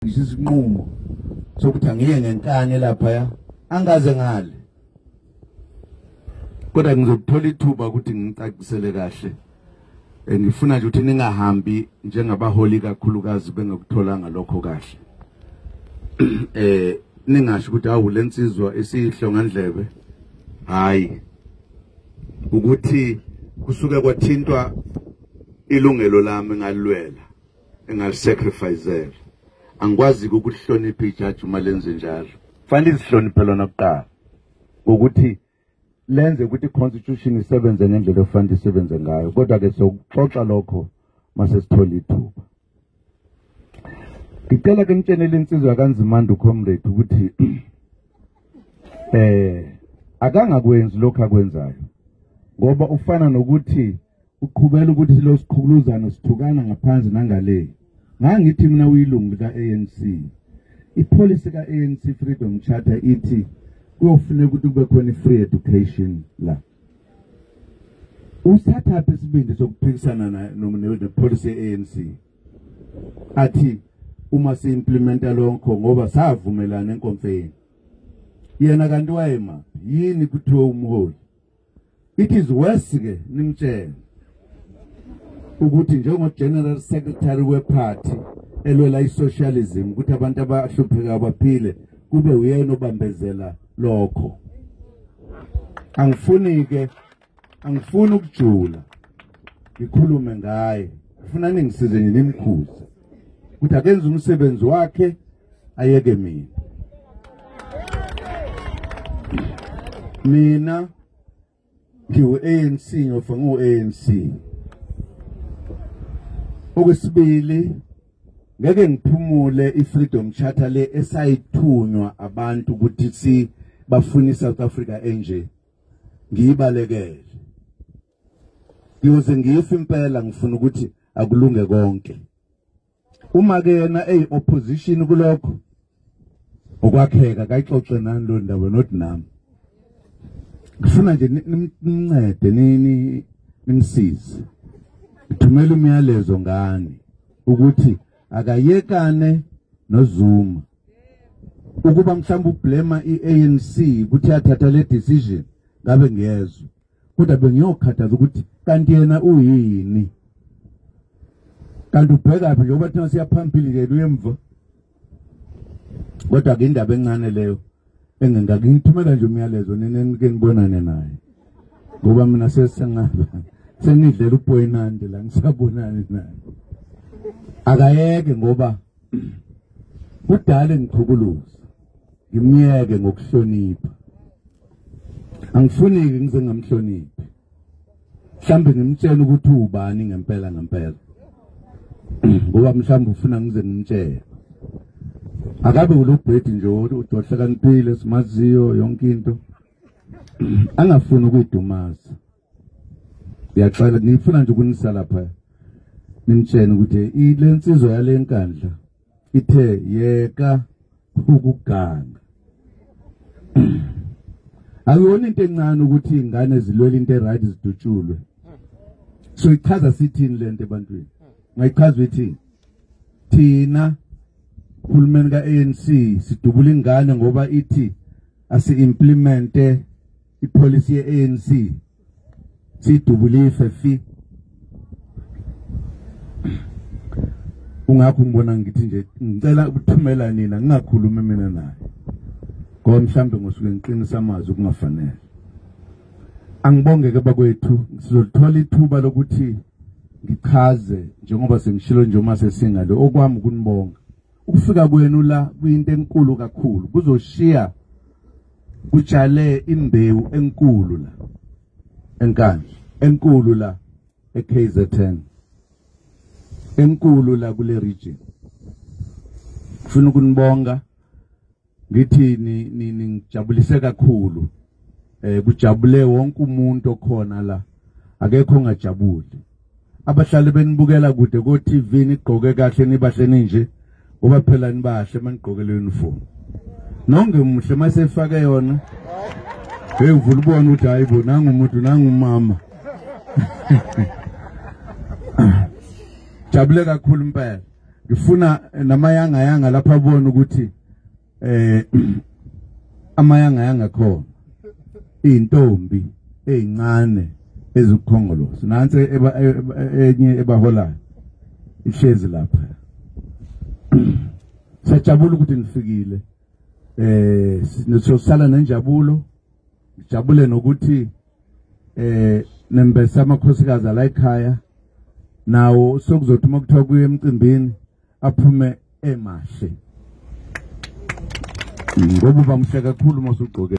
ngisho isinqumo sokuthi angiye ngenkani lapha angaze ngale. Kodwa ngizokuthola ithuba ukuthi ngicacisele kahle. Ngifuna nje ukuthi ningahambi njengabaholi kakhulukazi bengakutholanga lokho kahle. Ningasho ukuthi awu lensizwa esihlongandlebe. Hayi, ukuthi kusuke kwathintwa ilungelo lami ngalwela, engalisacrificela. Angikwazi ukuhlonipha ijaji uma lenze njalo. Fanele sihloniphe lona kuqala ukuthi lenze ukuthi i-constitution isebenze ngendlela ofanele isebenze ngayo. Kodwa ke sokuxoxa lokho mase sithola ithuba. Ngicela ke ngitshenele insizwa kaNzimande ucomrade ukuthi akangakwenzi lokho akwenzayo, ngoba ufana nokuthi uqhubela ukuthi lo sikhuluzana sithukana ngaphansi nangale. Ngangithi mina uyilungu lika ANC. Ipolicy ka ANC Freedom Charter ithi kuyofuneka ukuthi kube khona free education la. Usatha isibindi sokuphikisana nepolicy ye-ANC athi uma si-implementa lokho ngoba savumelana enkomfeni. Yena kanti wayema yini kuthiwe umholi? It is worse ke nimtshele ukuthi njengo General Secretary weparty elwela i-socialism ukuthi abantu abahlupheka baphile kube uyena obambezela lokho. Angifuni ke, angifuni ukujula ngikhulume ngaye. Ngifuna ningisize nje nimkhuze ukuthi akenze umsebenzi wakhe ayeke mina. Mina ngiwu-ANC, ngiyofa ngiwu-ANC. Okwesibili, ngeke ngiphumule i-Freedom Charter le esayithunywa abantu ukuthi si bafuna i-South Africa enje, ngiyibalekele. Ngiyoze ngife impela, ngifuna ukuthi akulunge konke. Uma ke yena eyi-opposition kulokho okwakheka, kayixoxe nani lo ndaba, not nami. Ngifuna nje nimncede, nimsize. Ngithumela umyalezo ngani ukuthi akayekane noZuma. Ukuba mhlawumbe ublema i-ANC ukuthi yathatha le decision, ngabe ngiyezwa. Kodwa bengiyokhathaza ukuthi kanti yena uyini? Kanti ubhekaphi njengoba thina siyaphambili ke uyemva. Kodwa ke indaba encane leyo engingake ngithumela nje umyalezo nene ke ngibonane naye. Ngoba mina sesengaba sengidlela uBoyinandi la ngisabonani naye. Akayeke ngoba kudala ngichukuluza. Ngimyeke ngokuhlonipha. Angifuni ke ngize ngamhloniphi. Mhlambe ngimtshela ukuthi ubani ngempela ngempela. Ngoba mhlambe ufuna ngize ngimtshele. Akabe ulobhedi nje udohlakaniphile simaziyo yonke into. Angafuni ukuyidumaza. Ngiyaxela ngifuna nje ukunisa lapha. Nimtshele ukuthi lensizwa yalenkandla ithe yeka ukuganga. Akuyona into encane ukuthi ingane zilwela into eright zidutshulwe. So ichaza sithini lento ebantwini? Ngayichaza ithini? Thina uhulumeni ka-ANC sidubula ingane ngoba ithi asi-implemente ipolicy ye-ANC, sidubule ife fi. Ungakho ngibona ngithi nje ngicela ukuthumela nina ngingakhulumi mina naye. Ngoba mhlambe ngosuke ngiqinisa amazwi kungafanele. Angibonge ke bakwethu, sizothola ithuba lokuthi ngichaze njengoba sengishilo nje uma sesingale okwami ukunibonga. Ukufika kwenu la kuyinto enkulu kakhulu, kuzoshiya kutshale imbewu enkulu la eNkandla, enkulu la eKZN, enkulu la kule region. Ngifuna ukunibonga ngithi ningijabulise kakhulu. Kujabule wonke umuntu okhona la, akekho ongajabuli. Abahlali benibukela kude ko TV nigqoke kahle nibahle ninje, ngoba phela nibahle manigqoke le uniform. Nonke muhle masefake yona. Hey, uvula ubone ukuthi hayibo nangu umuntu nangu umama. Jabule kakhulu impela. Ngifuna namayanga yanga lapha abone ukuthi amayanga yanga khona intombi ezincane ezukhongolose nansi enye ebaholayo ihlezi lapha. Siyajabula ukuthi nifikile, sizosala nenjabulo, ngijabule nokuthi nembesa amakhosikazi ala ekhaya nawo sokuzothi uma kuthiwa kuye emcimbini aphume emahle, ngoba uba muhle kakhulu uma usugqoke.